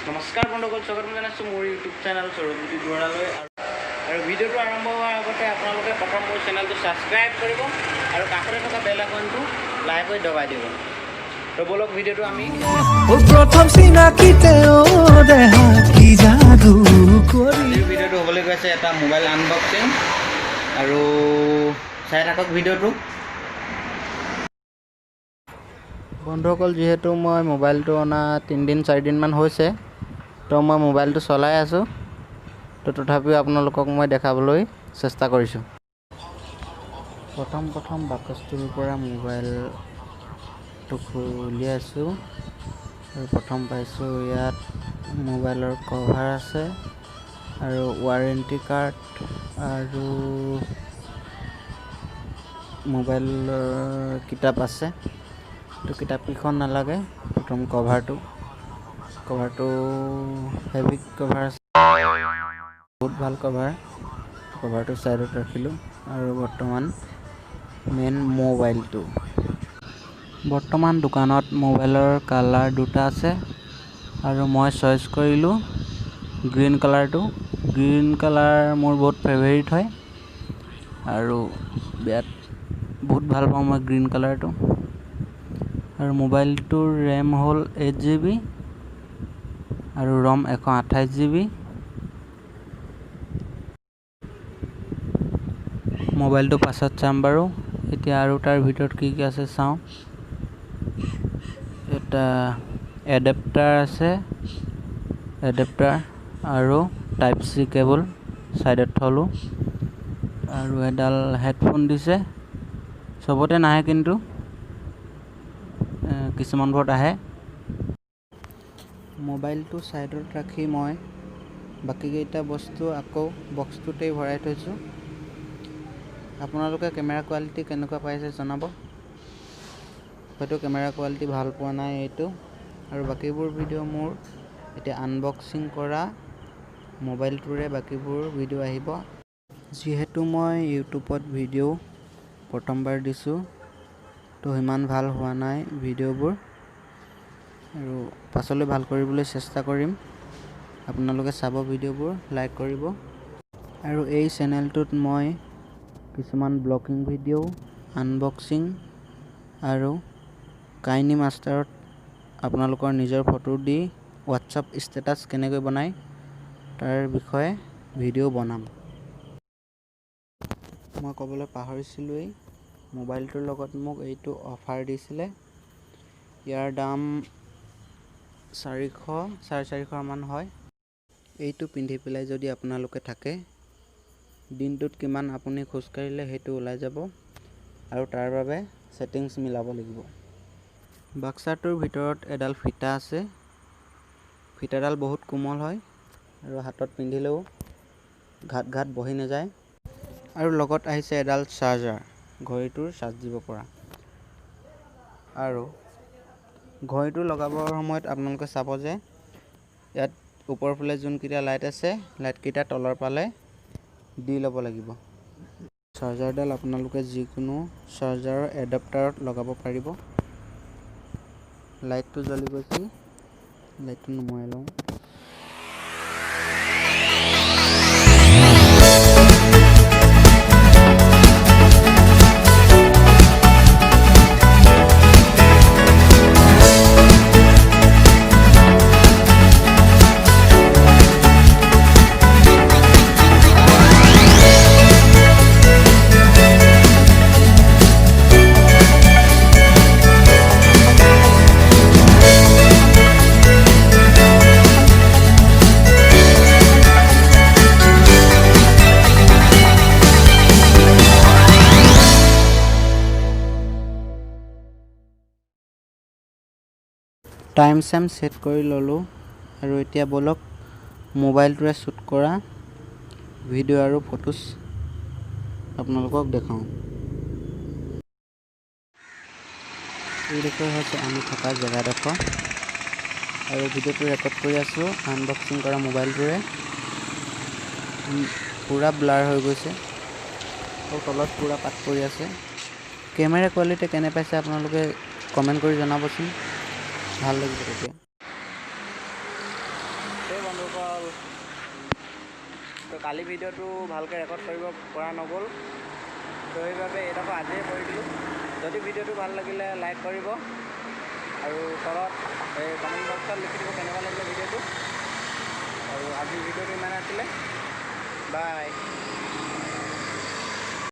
নমস্কাৰ বন্ধুসকল, স্বাগতম জনাইছোঁ মোৰ ইউটিউব চেনেল সৌৰভজ্যোতি দুৱৰালৈ। আৰু ভিডিঅ'টো আৰম্ভ হোৱাৰ আগতে আপোনালোকে প্ৰথম মোৰ চেনেলটো ছাবস্ক্ৰাইব কৰিব আৰু কাষতে থকা বেল আইকনটো লাহেকৈ দবাই দিব। তো ব'লক ভিডিঅ'টো আমি প্ৰথম চিনাকিতে দেহা কি যাদু কৰি। আজিৰ ভিডিঅ'টো হ'বলৈ গৈছে এটা মোবাইল আনবক্সিং, আৰু চাই থাকক ভিডিঅ'টো। বন্ধুসকল, যিহেতু মই মোবাইলটো অনা 3 দিন 4 দিনমান হৈছে, তো মই মোবাইলটো চলাই আছোঁ, তো তথাপিও আপোনালোকক মই দেখাবলৈ চেষ্টা কৰিছোঁ। প্ৰথম প্ৰথম বাকচটোৰ পৰা মোবাইলটো উলিয়াইছোঁ আৰু প্ৰথম পাইছোঁ ইয়াত মোবাইলৰ কভাৰ আছে আৰু ৱাৰেণ্টি কাৰ্ড আৰু মোবাইলৰ কিতাপ আছে। তো কিতাপকেইখন নালাগে, প্ৰথম কভাৰটো হেভি কভাৰ আছে, বহুত ভাল কভাৰ। কভাৰটো ছাইডত ৰাখিলোঁ আৰু বৰ্তমান মেইন মোবাইলটো। বৰ্তমান দোকানত মোবাইলৰ কালাৰ দুটা আছে আৰু মই চইচ কৰিলোঁ গ্ৰীণ কালাৰটো। গ্ৰীণ কালাৰ মোৰ বহুত ফেভাৰিট হয় আৰু বিৰাট বহুত ভাল পাওঁ মই গ্ৰীণ কালাৰটো। আৰু মোবাইলটোৰ ৰেম হ'ল 8 জিবি আৰু ৰম 128 জিবি। মোবাইলটো পাছত চাম বাৰু, এতিয়া আৰু তাৰ ভিতৰত কি কি আছে চাওঁ। এটা এডেপ্টাৰ আছে, এডেপ্টাৰ আৰু টাইপ চি কেবল ছাইডত থলোঁ। আৰু এডাল হেডফোন দিছে। চবতে নাহে, কিন্তু কিছুমানবোৰত আহে। মোবাইলটো ছাইডত ৰাখি মই বাকীকেইটা বস্তু আকৌ বক্সটোতেই ভৰাই থৈছোঁ। আপোনালোকে কেমেৰা কোৱালিটি কেনেকুৱা পাইছে জনাব। হয়তো কেমেৰা কোৱালিটি ভাল পোৱা নাই এইটো। আৰু বাকীবোৰ ভিডিঅ' মোৰ এতিয়া আনবক্সিং কৰা মোবাইলটোৰে বাকীবোৰ ভিডিঅ' আহিব। যিহেতু মই ইউটিউবত ভিডিঅ' প্ৰথমবাৰ দিছোঁ, তো সিমান ভাল হোৱা নাই ভিডিঅ'বোৰ আৰু পাছলৈ ভাল কৰিবলৈ চেষ্টা কৰিম। আপোনালোকে চাব ভিডিঅ'বোৰ, লাইক কৰিব। আৰু এই চেনেলটোত মই কিছুমান ব্লগিং ভিডিঅ', আনবক্সিং আৰু কাইনি মাষ্টাৰত আপোনালোকৰ নিজৰ ফটো দি হোৱাটছআপ ষ্টেটাছ কেনেকৈ বনায় তাৰ বিষয়ে ভিডিঅ' বনাম। মই ক'বলৈ পাহৰিছিলোঁৱেই, মোবাইলটোৰ লগত মোক এইটো অফাৰ দিছিলে। ইয়াৰ দাম 400, 450মান হয়। এইটো পিন্ধি পেলাই যদি আপোনালোকে থাকে, দিনটোত কিমান আপুনি খোজকাঢ়িলে সেইটো ওলাই যাব আৰু তাৰ বাবে ছেটিংছ মিলাব লাগিব। বাক্সাটোৰ ভিতৰত এডাল ফিটা আছে। ফিটাডাল বহুত কোমল হয় আৰু হাতত পিন্ধিলেও ঘাট ঘাট বহি নাযায়। আৰু লগত আহিছে এডাল চাৰ্জাৰ, ঘড়ীটোৰ চাৰ্জ দিব পৰা। আৰু ঘড়ীটো লগাবৰ সময়ত আপোনালোকে চাব যে ইয়াত ওপৰৰ ফালে যোনকেইটা লাইট আছে, লাইটকেইটা তলৰ ফালে দি ল'ব লাগিব। চাৰ্জাৰডাল আপোনালোকে যিকোনো চাৰ্জাৰৰ এডাপ্টাৰত লগাব পাৰিব। লাইটটো জ্বলি গৈছে, লাইটটো নুমুৱাই লওঁ। টাইম চাইম ছেট কৰি ল'লোঁ আৰু এতিয়া ব'লক মোবাইলটোৰে শ্বুট কৰা ভিডিঅ' আৰু ফটোজ আপোনালোকক দেখাওঁ। এইডোখৰ হৈছে আমি থকা জেগাডোখৰ আৰু ভিডিঅ'টো ৰেকৰ্ড কৰি আছোঁ আনবক্সিং কৰা মোবাইলটোৰে। পূৰা ব্লাৰ হৈ গৈছে আৰু তলত পূৰা পাত পৰি আছে। কেমেৰা কোৱালিটি কেনে পাইছে আপোনালোকে কমেণ্ট কৰি জনাবচোন, ভাল লাগিব তেতিয়া। সেই বন্ধুসকল, তো কালি ভিডিঅ'টো ভালকৈ ৰেকৰ্ড কৰিব পৰা নগ'ল, তো সেইবাবে এইডোখৰ আজিয়ে কৰি দিলোঁ। যদি ভিডিঅ'টো ভাল লাগিলে লাইক কৰিব আৰু তলত এই কমেণ্ট বক্সত লিখি দিব কেনেকুৱা লাগিলে ভিডিঅ'টো। আৰু আজিৰ ভিডিঅ'টো ইমানে আছিলে, বাই।